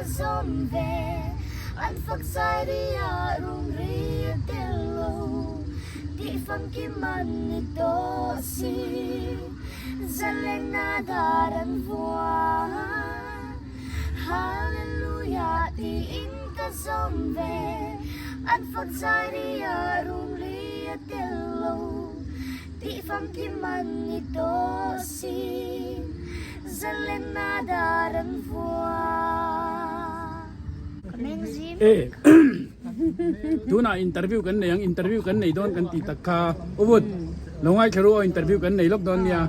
zawm ve An fak zai ri ah rum ri a tel lo Tih famkim an ni tawh si Zalenna dar an vuah Hallelujah tiin ka zawm ve An fak zai ri ah rum ri a tel lo Tih famkim an ni tawh si Zalenna dar an vuah. Ka meng zim. E tunah interview kan nei ang interview kan nei dawn kan tih tak kha Uvut lo ngaithla ru aw interview kan nei lawk dawn nia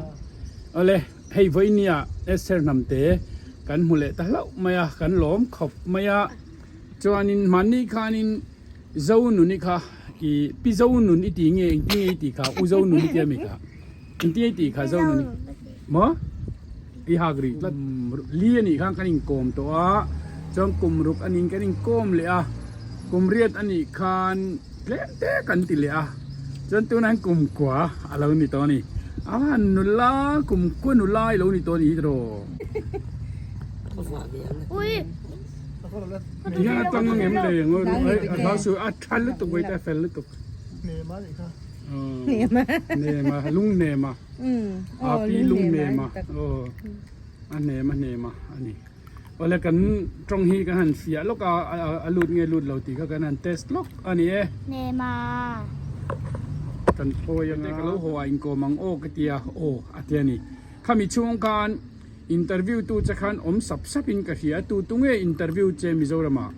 awle hei vawinia Esther Hnamte kan hmu leh ta hlauh mai a kan lawm khawp mai a chuanin hmanni khanin Zonuni kha i pi Zonun i tih nge engtin nge i tih kha u Zonun i tia mi kha engtin nge i tih kha Zonuni maw i hak rih tlat li a nih khan kan inkawm tawh a chuan kum ruk a nih kan inkawm leh a kum riat a nih khan tlem te kan ti leh a chuan tunah hian kum kua a lo ni tawh a ni a nula kum kua nula i lo ni tawh a nih hi tiraw. Tihian a tang angem le a hlau su a tha lutuk vawi te a fel lutuk nema lung nema a pi lung nema aw a nema nema ani awle kan tawng hi kan han fiah lawk a a lut nge lut lo tih kha kan han test lawk ani e nema kan phawi anga ka lo haw a inkawm ang aw ka tia aw a tia ni khami chhung khan Interview tu che khan awm sap sap in ka hria, tu tu nge interview che Mizoram ah?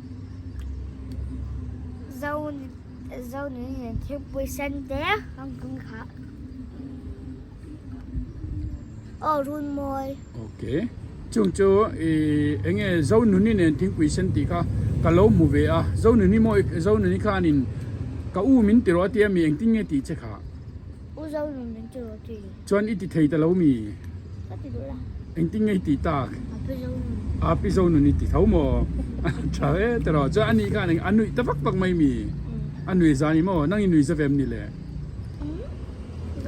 Zo zo nun hian thingpui sen te ang kan kha aw run mawi. Ok chung chu i enge zo nuni nen thingpui sen tih kha ka lo hmu ve a, zo nuni maw zo nuni khanin ka u min ti rawh a tia mi engtin nge tih che kha? U zo nun min ti rawh a ti. Chuan i ti thei ta lo mi? Ka ti duh la. Engtin nge i tih tak? A pi zo nun. A pi zo nun i ti tho maw? Tha e ti rawh. Chuan a nih khan a nuih ta vak vak mai mi? A nui za ni maw? Nang i nui za ve em ni le?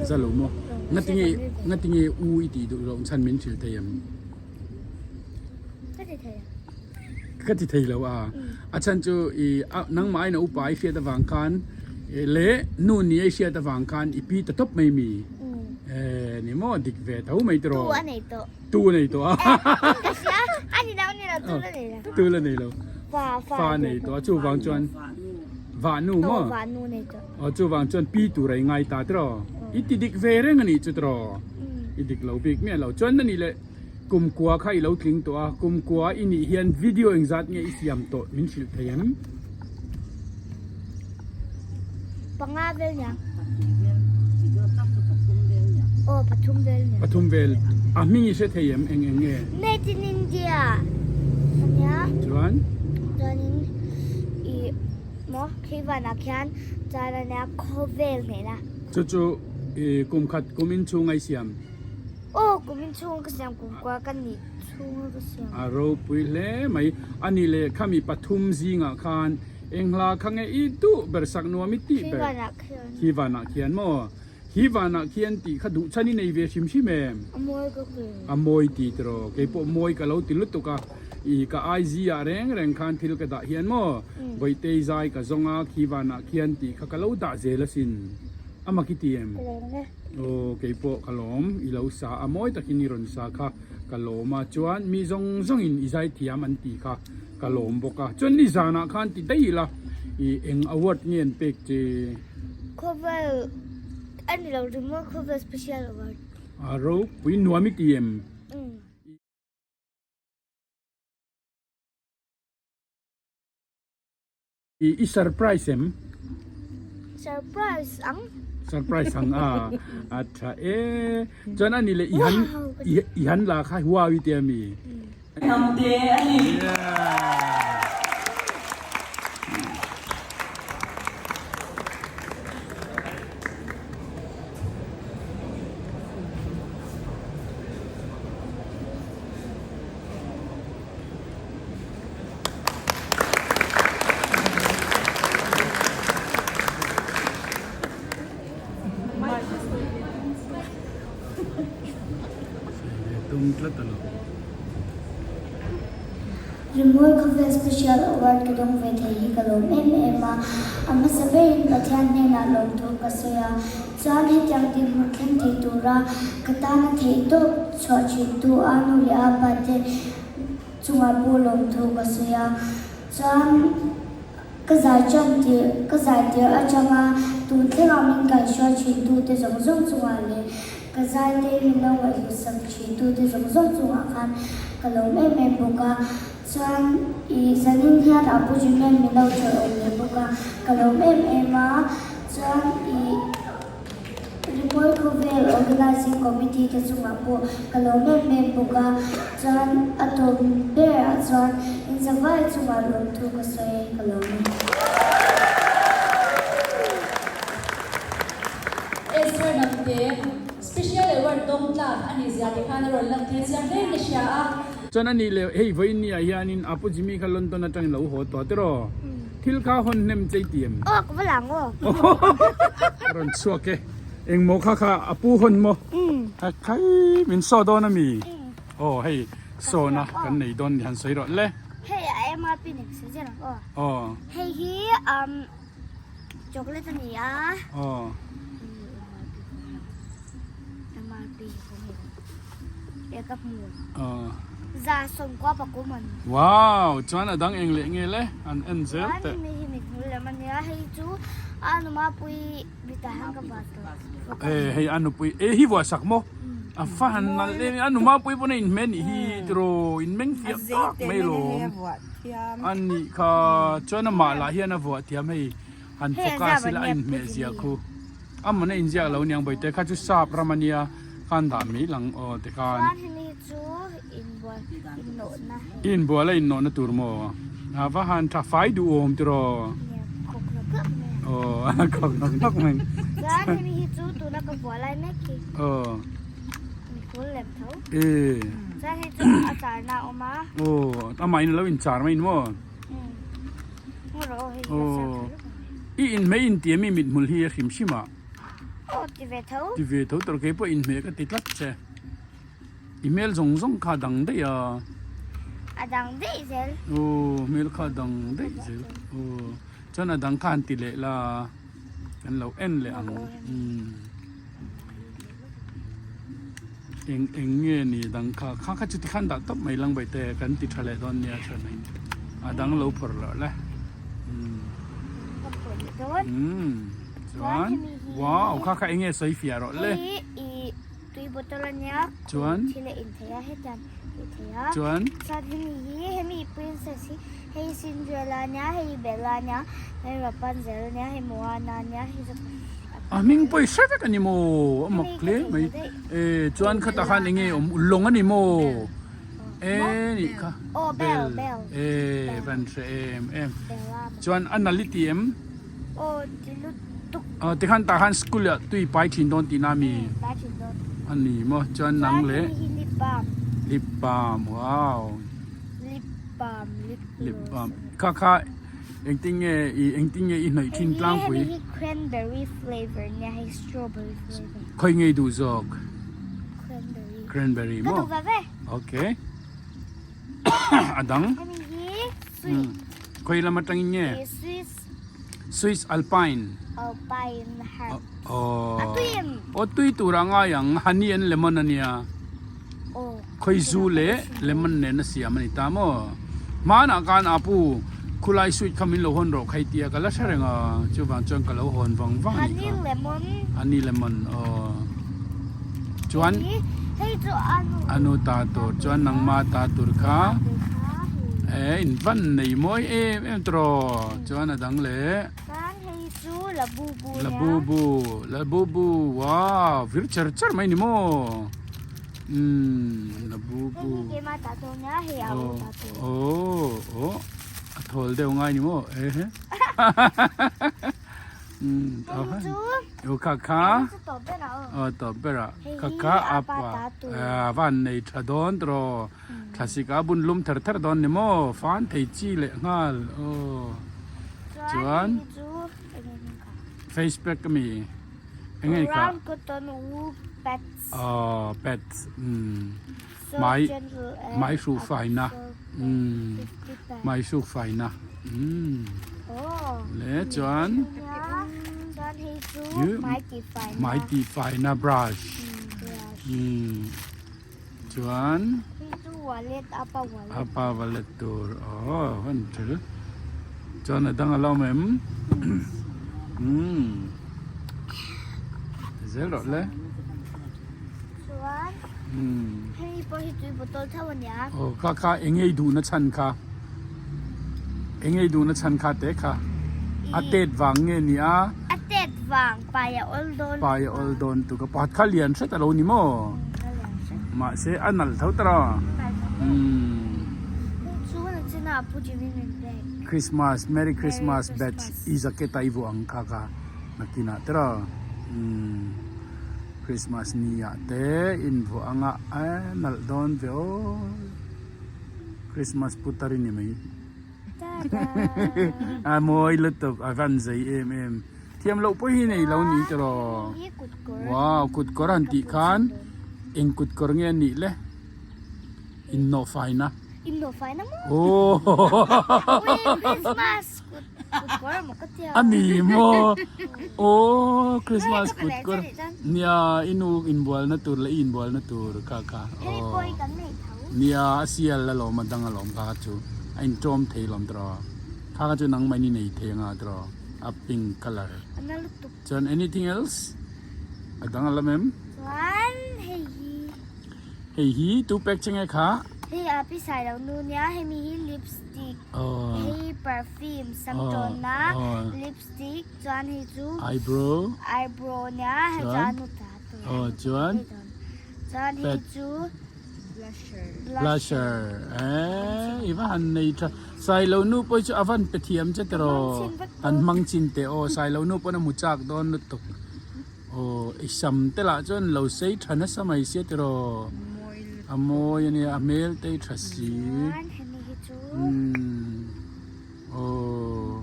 Za lo maw? Ngati nge ngati nge u i tih duh loh chhan min hrilh thei em? Ka ti thei lo. Ka ti thei lo a. A chhan chu i nangmah ain a upa i hriat avang khan leh nu ni a i hriat avang khan i pi ta tawp mai mi. Ni maw dik ve tho mai tiraw. Tu a nei tawh. Tu a nei tawh a. Ka hria a ni lo a ni lo tu la nei lo. Tu la nei lo. Fa fa nei tawh a chuvang chuan vahnu maw. Vahnu nei tawh. Aw chuvang chuan pi tur a i ngai ta tiraw. I ti dik ve reng a nih chu tiraw. I dik lo bik miah lo. Chuan a nih leh Kum kua kha i lo tling tawh a, kum kua i nih hian video engzat nge i siam tawh min hrilh thei em? Panga vel nia. Aw pathum vel nia. Pathum vel. A hming i hre thei em eng eng nge? Made in India ania. Chuan? Chuanin i maw khi vanah khian chuan ania khawvel hnehna. Chu chu i kum khat kum inchhung a i siam. Aw kum in chhung ka siam kum kua ka nih chhung ka siam. A ropui hle mai. A nih leh khami pathum zingah khan eng hla kha nge i duh ber sak nuam i tih ber? Hi vanah khian. Hi vanah khian maw? Hi vanah khian tih kha duh chhan i nei ve hrim hrim em? A mawi ka ti. A mawi ti tiraw? Kei pawh mawi ka lo ti lutuk a. I ka IG ah reng reng khan thil ka dah hian maw? Vaitei zai ka zawng a khi vanah khian tih kha ka lo dah zel asin. A mak i ti em? Ka lawm e. Aw kei pawh ka lawm, i lo sa a mawi takin i rawn sa kha ka lawm a, chuan mi zawng zawngin i zaithiam an tih kha ka lawm bawk a, chuan nizanah khan ti daih ila i eng award nge an pek che? Khawvel a ni lo ringawt khawvel special award. A ropui nuam i ti em? Umm. I surprise em? Surprise ang. Surprise ang a. A tha e. Chuan ani le i han i han la kha wow i tia mi. Hnamte a ni. Tum tlat a lo. Rimawi Khawvel Special Award ka dawng ve thei hi ka lawm em em a, a hmasa berin Pathian hnenah lawmthu ka sawi a, chuan hetiang dinhmun thleng thei tura ka tana theihtawp chhuah thintu a nu leh a pa te chungah pawh lawmthu ka sawi a, chuan ka zai tan tirh ka zai tirh atanga tun thlenga min kaihruai thintu te zawng zawng chungah leh Ka zaite min lo ngaihhlut sak thintute zawng zawng chungah khan ka lawm em em bawk a, chuan ih zanin hian Apu Junior min lo chawlh awm leh bawk a, ka lawm em em a, chuan ih Rimawi Khawvel Organising Committee te chungah pawh ka lawm em em bawk a, chuan a tawp berah chuan inzavai chungah lawmthu ka sawi ka lawm e. Esther Hnamte, Special Award dawng tlak a nih zia te khan a rawn lan tir chiang hle in ka hria a. Chuan a nih leh hei vawiin ni ah hianin Apu Jimmy kha London atangin lo haw tawh tiraw? Thil kha hawn hnem chei ti em? Aw ka va lang aw. A rawn chhuak e. Engmaw kha kha Apu hawn maw? A khai min saw dawn a mi? Aw hei sawna kan nei dawn ni han sawi rawh le. Hei a MRP nen sawi zel ang aw. Aw. Hei hi um Chocolate a ni a. Aw. MRP e ka hmu. Aw. Za sawmkua pakum an. Wow, chuan a dang eng leh nge le an en zel teh. Chuan mi hi mit hmul lem a nia, hei chu a numapui bita hian ka vuah tawh. E hei a nupui e hi vuah sak maw? A fa han nalh em a numapui pawn a inhmeh nih hi tiraw inmeng fiah tak mai lawm. A nih kha chuan amah lah hian a vuah thiam hei han focus ila a inhmeh zia khu amah a inziak lo aniang bawihte kha chu sap ram ania khan dah mai lang aw tikhan inbual a innawhna tur maw a va han tha fai duh awm tiraw aw a khawk nawk nawk mai aw. E. Chuan hei chu a charna a awm a. Aw, amah in a lo in char mai ni maw? Umm. Ngaw rawh aw hei hi a char tha lutuk mai. I inhmeh in ti ami mithmul hi a hrim hrim a. Aw ti ve tho. Ti ve tho tur kei pawh inhmeh ka ti tlat che. I hmel zawng zawng kha a dang daih a. A dang daih zel. Aw, hmel kha a dang daih zel. Aw, chuan a dang kha han ti leh la kan lo en leh ang. Umm. Eng eng nge ni dang kha kha kha chuti khan dah tawp mai lang bai te kan ti tha leh dawn nia chuan hei a dang lo phawrh loh le umm chuan wow kha kha eng nge sawi fiah rawh le chuan chuan A hming pawh i hre vek a ni maw? A mak hle mai. E chuan khatah khan eng nge awm lawng a ni maw? E nih kha bel e van hre em em. Chuan a nal i ti em? Aw tikhan tah khan school ah tui pai thin dawn tihna a mi? A ni maw chuan nang leh lip balm wow. Lip balm kha kha. Engtin nge i engtin nge i hnawih thin tlangpui? Hei hi cranberry flavor nia hei strawberry flavor. Khawi nge i duh zawk? Cranberry. Cranberry maw? Ka duh ve ve. Okay. A dang? Hemi hi sweet. Khawi lam atangin nge? Swiss. Swiss Alpine. Alpine herb. Oh. A tui em? Aw tui tur a ngai ang honey and lemon ania. Khawi zu leh lemon nen a siam a ni ta maw? Hmanah khan Apu khulai sweet kha min lo hawn rawh khai tia ka la hre reng a, chuvang chuan ka lo hawn vang vang a nih kha. Honey lemon. Honey lemon aw. Chuan anu ta tur chuan nangma ta tur kha e in van nei mawi em em tawh chuan a dang leh. Chu Labubu nia. Labubu, Labubu, wow, vir cher cher mai ni maw? Umm, Labubu. Hei hi keimah ta tur nia, hei a u ta tur. Oh, oh, a thawl deuh ngai ni maw? Eh he. Umm, Hei chu. O kha kha. Hei chu tawp ber ah aw. Oh, tawp ber ah. Kha kha apa. Ah, van nei tha dawn tawh. Thlasik a bun lum ther ther dawn ni maw? Fan thei chi leh nghal aw. Chuan face pack a mi eng nge kha? Round cotton wool pads. Aw pads umm hmai hmai hruh faina umm. Hmai suk faina. Umm. Le chuan. Chuan hei chu hmai tih faina. Hmai tih faina brush. Umm. Chuan. Hei chu wallet apa wallet. Apa wallet tur. Aw han thil. Chuan a dang a lo awm em? Umm. Zel rawh le. Chuan. Hei pawh hi tui bottle tho a nia. Aw kha kha eng ei duhna chhan kha eng ei duhna chhan kha te kha a tet vang nge ni a. A tet vang pai a awl dawn. Pai a awl dawn tuk a pakhat kha lian hret a lo ni maw. Mahse a nalh tho ta rawh. Hei chu na chin ah Pu Jimmy min pek. Christmas Merry Christmas batch i jacket a i vuah ang kha kha nakinah te rawh. Christmas ni ah te invuah anga a nalh dawn ve aw Christmas putar i ni mai a mawi lutuk a van zei em em thiam loh pawh hi nei lo ni tiraw wow kut kawr han tih khan eng kut kawr nge a nih le innawh faina innawh faina maw aw Christmas kut kawr maw ka tia a ni maw aw Christmas kut kawr nia i nu inbualna tur leh i inbualna tur kha kha hei pawh hi kan nei tho nia a sial alawm a dang alawm kha kha chu a inṭawm thei alawm tiraw kha kha chu nangmah in i nei thei anga tiraw a pink colour a na lutuk chuan anything else a dang a lam em chuan hei hi Hei hi tu pek che nge kha? Hei a pi sai lo nu nia hemi hi lipstick hei perfume sam tawn na lipstick chuan hei chu eyebrow eyebrow nia hei chuan nu ta tur aw chuan chuan hei chu blusher blusher eh i va han nei tha sai lo nu pawh hi chu a van pe thiam che tiraw han hmang chin teh aw sai lo nu pawn a hmu chak dawn lutuk. Aw i sam te lah chuan lo sei tha nasa mai sia tiraw a mawi a nia a hmel te hi tha si umm aw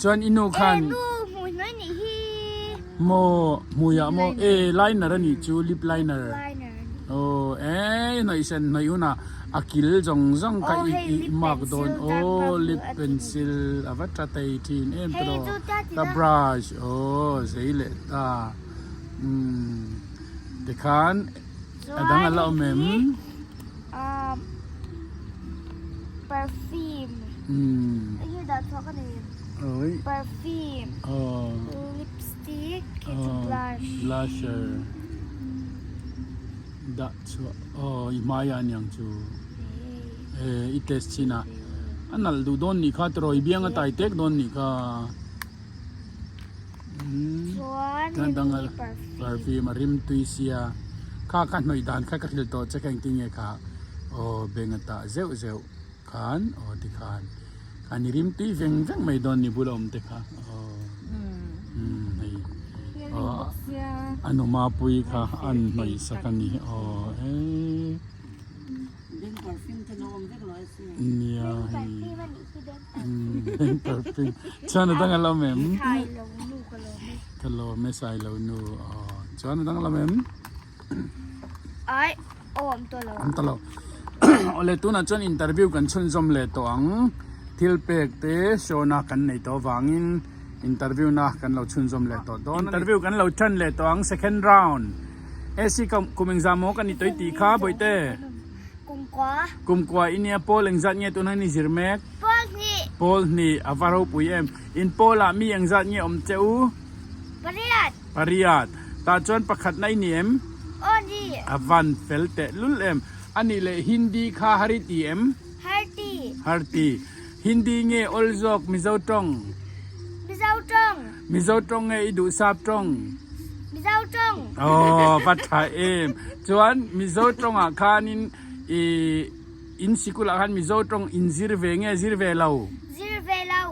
chuan i nu khan maw hmuiah maw e liner a nih chu lip liner aw e hnawih sen hnawih hunah a kil zawng zawng kha i i mark dawn aw lip pencil a va tha thei thin em tiraw ka brush aw zei leh ta umm tikhan a dang a la awm em umm aw blusher. Dah chhuah aw i hmai ah aniang chu eh i test chin a a nalh duh dawn nih kha tiraw i biang a tai tek dawn nih kha umm chuan dang a perfume a rim tui sia kha kha hnawih dan kha ka hrilh tawh che kha engtin nge kha aw beng a tah zeuh zeuh khan aw tikhan khan i rim tui veng veng mai dawn ni bula awm te kha aw umm hei aw a nu mapui kha an hnawih sak a ni aw eee nia hei umm beng perfume chuan a dang a la awm em ka lawm e sailo nu aw chuan a dang a la awm em. Ai awm tawh lo. Awm tawh lo. Awle tunah chuan interview kan chhunzawm leh tawh ang. Thil pek te show na kan nei tawh avangin interview na kan lo chhunzawm leh tawh dawn. Interview kan lo tan leh tawh ang second round. AC kum engzah maw kan ni tawih tih kha bawihte. Kumkua. Kumkua i nia pawl engzat nge tuna ni zir mek? Pawl hnih. Pawl hnih a va ropui em. In pawlah mi engzat nge awm che u? Pariat. Pariat, tah chuan pakhat na i ni em? Aw ni. A van fel teh lul em? A nih leh Hindi kha har i ti em? Har ti. Har ti. Hindi nge awl zawk Mizo tawng? Mizo tawng. Mizo tawng nge i duh sap tawng? Mizo tawng. Aw va tha em. Chuan Mizo tawngah khanin i in sikulah khan Mizo tawng in zir ve nge zir ve lo? Zir ve lo.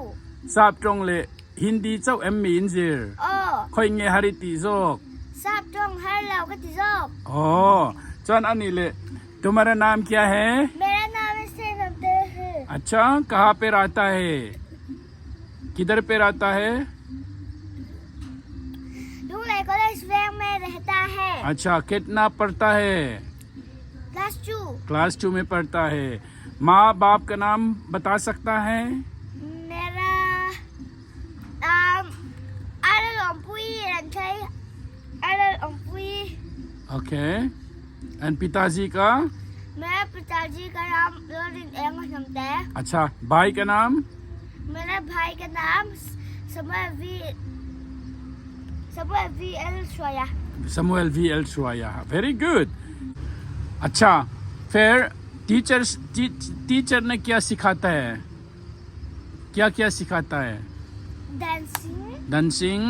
Sap tawng leh Hindi chauh em mi in zir? Aw. Khawi nge har i tih zawk? Sap tawng har lo ka ti zawk. Aw, chuan a nih leh Tumara naam kya hai? Mera naam hai Sehnam Tehe. Acha, kaha pe rahta hai? Kidhar pe rahta hai? Lunglei College Veng mein rehta hai. Acha, kitna padhta hai? Class 2. Class 2 mein padhta hai. माँ बाप का नाम बता सकता है मेरा नाम अरल रंथई अरल ओके एंड पिताजी का मेरे पिताजी का नाम लोरिन एंग है अच्छा भाई का नाम मेरे भाई का नाम समय we समय V L Soya Samuel V L Suaya very good अच्छा फिर टीचर्स टीचर ने क्या सिखाता है क्या क्या सिखाता है dancing dancing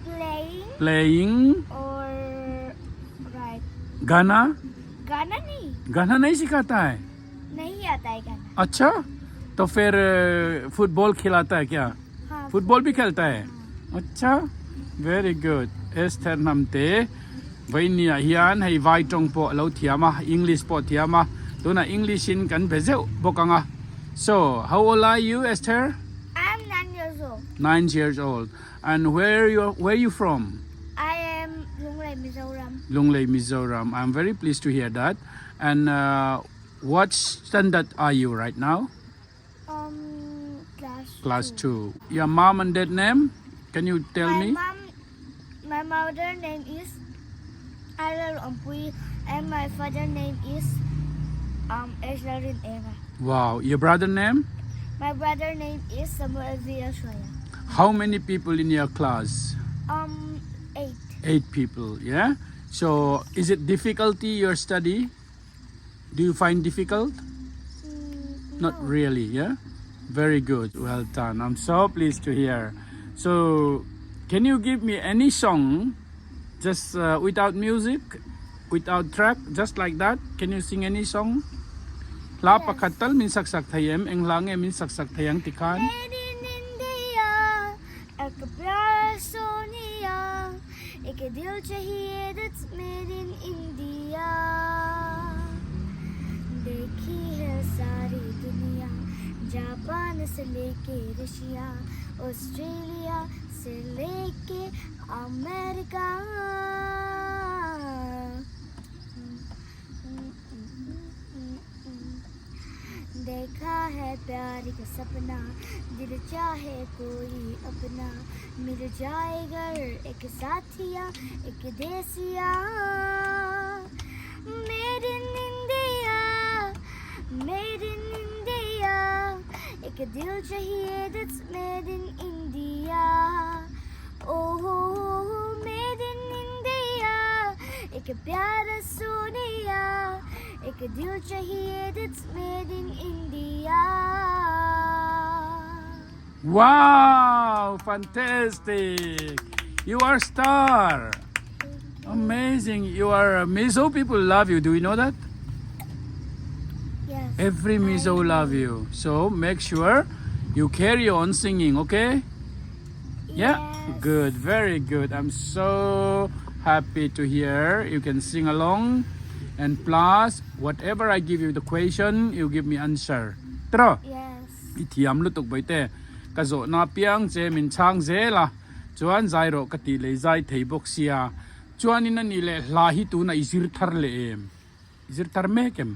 playing playing और राइट गाना गाना नहीं गाना नहीं सिखाता है नहीं आता है गाना अच्छा तो फिर फुटबॉल खिलाता है क्या हाँ फुटबॉल भी खेलता है अच्छा very good Esther Hnamte vawinia hian hei vai tawng pawh a lo thiam a English pawh a thiam a tunah English in kan be zeuh bawk ang a so how old are you Esther I am 9 years old. 9 years old and where you where you from I am Lunglei, Mizoram. Lunglei Mizoram I'm very pleased to hear that and uh, what standard are you right now Um, class class 2 your mom and dad name can you tell my me Mom, my mother name is Alal Ompui and my father name is um Ezrarin Eva. wow your brother name My brother name is Samuel Villashoya. How many people in your class? Um, 8. 8 people, yeah? So, is it difficulty your study? Do you find difficult? Mm, Not no. really, yeah? Very good. Well done. I'm so pleased to hear. So, can you give me any song just uh, without music, without track, just like that? Can you sing any song? Hla pakhat tal min sak sak thei em eng hla nge min sak sak thei ang tikhan Made in India, ek pyar Sonia, ek dil chahiye that's made in India. देखी है सारी दुनिया Japan से लेके Russia Australia से लेके America देखा है प्यार का सपना दिल चाहे कोई अपना मिल जाए घर एक साथिया एक देसिया made in India made in India एक दिल चाहिए that's made in India oh made in India एक प्यारा सोनिया एक दिल चाहिए that's made in India Wow, fantastic. You are star. Amazing. You are Mizo people love you. Do you know that? Yes. Every Mizo love you. So make sure you carry on singing, okay? Yeah. Yes. Good. Very good. I'm so happy to hear you can sing along. And plus, whatever I give you the question, you give me answer. Tro. Yes. I thiam lutuk bawihte ka zawhna piang che min chhang zel a chuan zai rawh ka tih leh zai thei bawk sia chuanin a nih leh hla hi tunah i zir thar leh em i zir thar mek em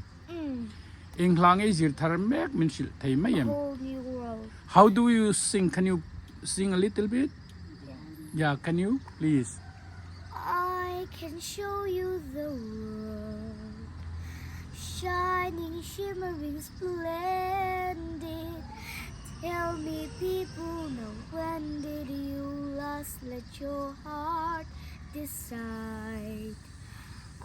eng hla nge i zir thar mek min hrilh thei mai em how do you sing can you sing a little bit yeah can you please I can show you the world Shining, shimmering, splendid Tell me people now when did you last let your heart decide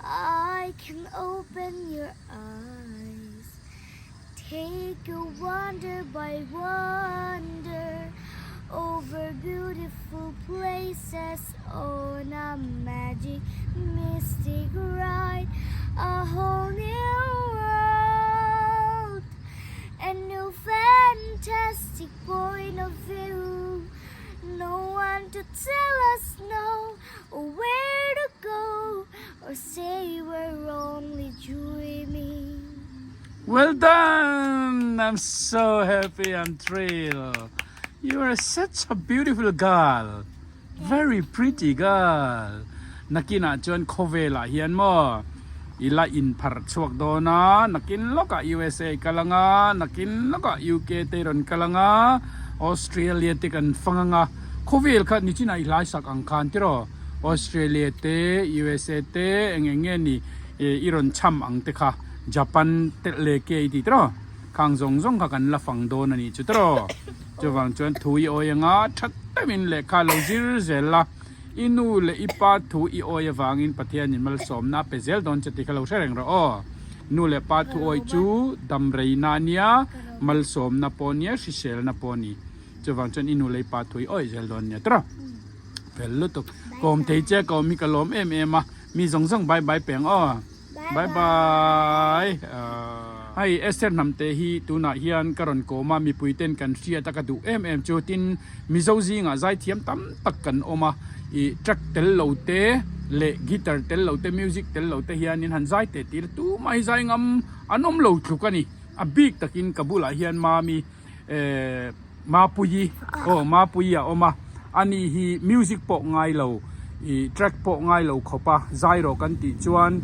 I can open your eyes Take a wander by wonder Over beautiful places on a magic mystic ride A whole new world A new fantastic point of view No one to tell us no Or where to go Or say we're only dreaming Well done! I'm so happy I'm thrilled. You are such a beautiful girl. Very pretty girl. Nakinah chuan khawvelah hian maw I la inpharh chhuak dawn a, nakin lawkah USA i kal ang a, nakin lawkah UK te i rawn kal ang a, Australia te kan fang ang a, khawvel kha nichinah i hlaisak ang khan tiraw? Australia te, USA te eng eng nge ni i rawn cham ang te kha Japan te leh ke i ti tiraw? Khang zawng zawng kha kan la fang dawn a nih chu tiraw? Chuvang chuan thu i awi ang a, tha deuhin lehkha lo zir zel la. I nu leh i pa thu i awi avangin Pathianin malsawmna a pe zel dawn che tih kha lo hre reng rawh aw. Nu leh pa thu awi chu damreina a nia, malsawmna pawh a nia, hriselna pawh a ni. Chuvang chuan i nu leh i pa thu i awi zel dawn nia tawrh. Fel lutuk. Kawm thei che ka awm hi ka lawm em em a, mi zawng zawng bye bye peng aw. Bye bye. Hei Esther Hnamte hi tunah hian ka rawn kawm a, mipui ten kan hriat a ka duh em em chu tin Mizo zingah zaithiam tam tak kan awm a, ih track tel lo te leh guitar tel lo te music tel lo te hianin han zai teh tir tumah hi zai ngam an awm lo tluk a ni. A bik takin ka bulah hian Mami eh Mapuii aw Mapuii a awm a, ani hi music pawh ngai lo ih track pawh ngai lo khawp a zai rawh kan tih chuan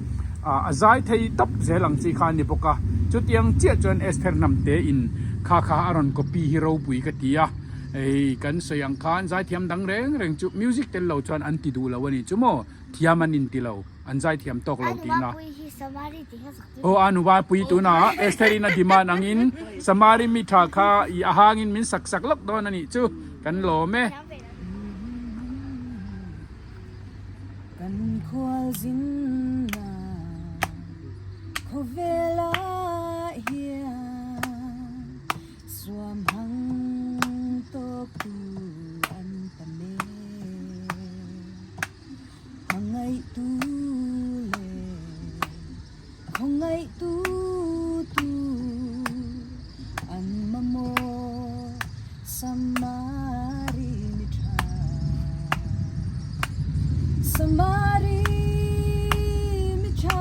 ah a zai thei tawp zel ang chi kha a ni bawk a, chutiang chiah chuan Esther Hnamte in kha kha a rawn copy hi ropui ka ti a, hei kan sawi ang khan zaithiam dang reng reng chu music tel lo chuan an ti duh lo a nih chu maw, thiam an inti lo. An zaithiam tawk lo tihna. Aw a nuva pui tunah Esther-in a demand angin Samari mi tha kha i a hangin min sak sak lawk dawn a nih chu kan lawm e. Kan khual zinna khawvelah hian suam hang tawktu an tam e. Hmangaihtu leh khawngaihtu tu an mamawh Samari mi tha. Samari mi tha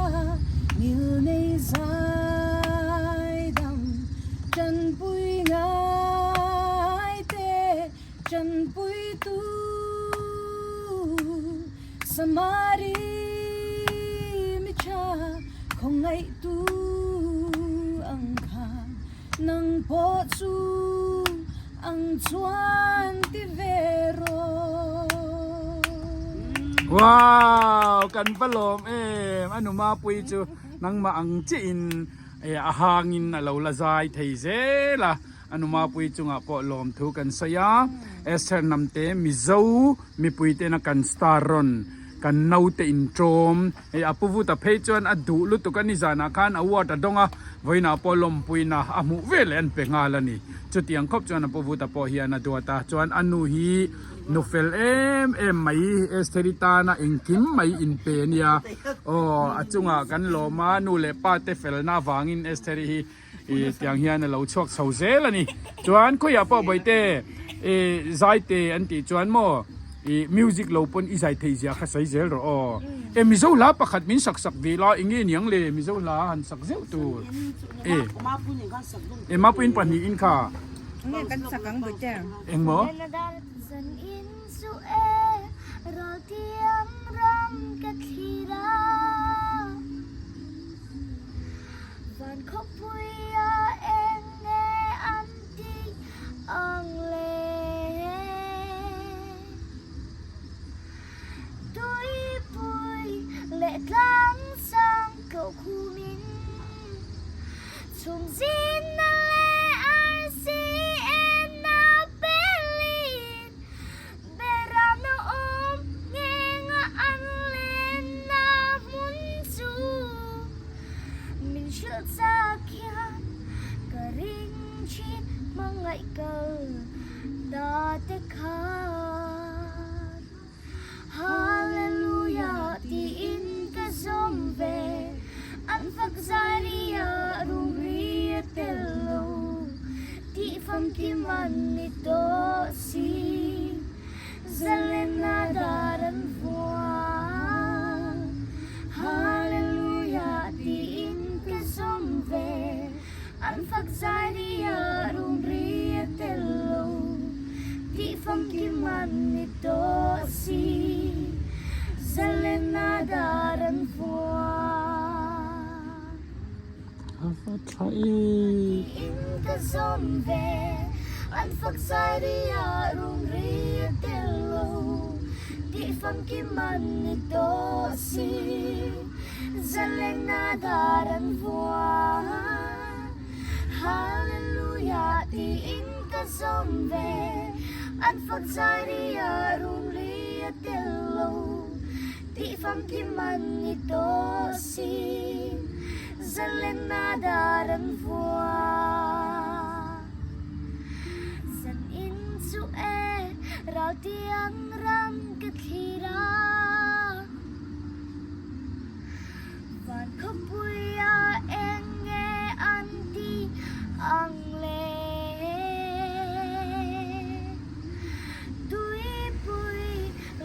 ngil nei zai dam tanpui ngai te Tanpuitu Samari mi tha khawngaihtu ang khan nang pawh chu ang chuan ti ve rawh. Wow! Kan va lawm em! A nu Mapuii chu nangmah ang chiah in a hangin a lo la zai thei zel a. A numapui chungah pawh lawmthu kan sawi a, Esther Hnamte Mizo mipui tena kan star rawn kan naute intawm hei a pu vuta phei chuan a duh lutuk a nizanah khan award a dawng a, vawiinah pawh lawmpuina a hmuh veleh an pe nghal a ni. Chutiang khawp chuan a pu vuta pawh hian a duat a, chuan a nu hi nu fel em em mai Estheri tana engkim mai inpe a nia aw a chungah kan lawm a, nu leh pa te felna avangin Estheri hi I tiang hian a lo chhuak chho zel a ni. Chuan khawiah pawh bawihte i zaite an tih chuan maw i music lo pawn i zai thei zia kha sawi zel rawh aw. E Mizo hla pakhat min sak sak ve la enge niang le Mizo hla han sak zeuh tur. E e Mapuiin pahnihin kha. Enge kan sak ang bawihte? Eng maw? Van khawpuia eng nge an tih ang le? Tuipui leh tlang sang koh khumin chhum zinna leh arsi enna pelin Beram na awm ngenga an lenna hmun chu min hrilh chak hian ka ring thin hmangaih kal ta te khan Hallelujah tiin ka zawm ve an fak zai ria rum ri a tel lo. Tih famkim an ni tawh si, Zalenna dar an vuah. Hallelujah tiin ka zawm ve, an fak zai ria rum ri a tel lo. Tih famkim an ni tawh si, Zalenna dar an vuah. Tha e. In ka zawm ve an fak zai ri ah rum ri a tel lo tih famkim an ni tawh si zalenna dar an vuah Hallelujah tiin ka zawm ve an fak zai ri ah rum ri a tel lo tih famkim an ni tawh si. Zalenna dar an vuah. Zan in chu e ral tiang ram ka thlir a. Van khawpuia eng nge an tih ang le? Tuipui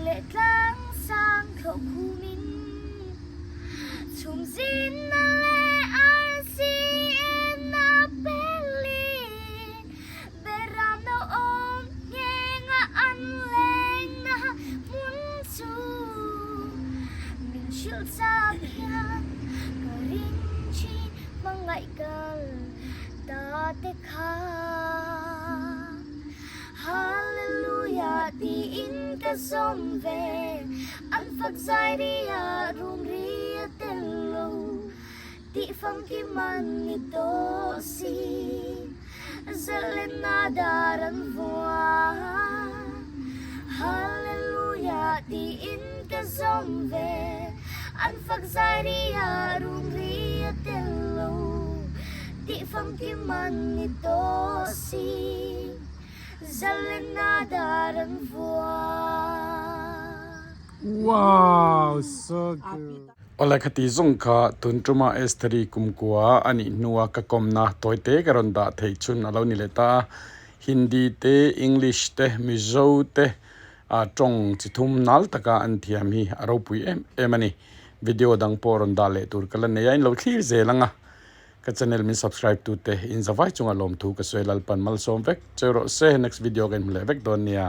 leh tlang sang thlawh khumin. Chhum zinna leh arsi en a pelin Beram no awm nghenga an lengna hmun chu Min hrilh chak hian ka ring thin hmangaih kal ta te kha. Hallelujah tiin ka zawm ve, an fak zai ri ah rum ri a tel lo, tih famkim an ni tawh si, zalenna dar an vuah. Hallelujah tiin ka zawm ve, an fak zai ri ah rum ri a tel lo, tih famkim an ni tawh si. Zalenna dar an vuah. Wow so good. Awle khati zawng kha tun tuma Estheri kumkua a nih hnua ka kawmna tawite ka rawn dah theih chhun a lo ni leh ta a. Hindi te, English te, Mizo te ah tawng chi thum nal taka an thiam hi a ropui em em a ni. Video dang pawh rawn dah leh tur ka la nei a, in lo thlir zel ang a. Ka channel min subscribe tu te in zavai chunga lawmthu ka sawi Lalpan malsawm vek cheu rawh se next video ka inhmu leh vek dawn nia.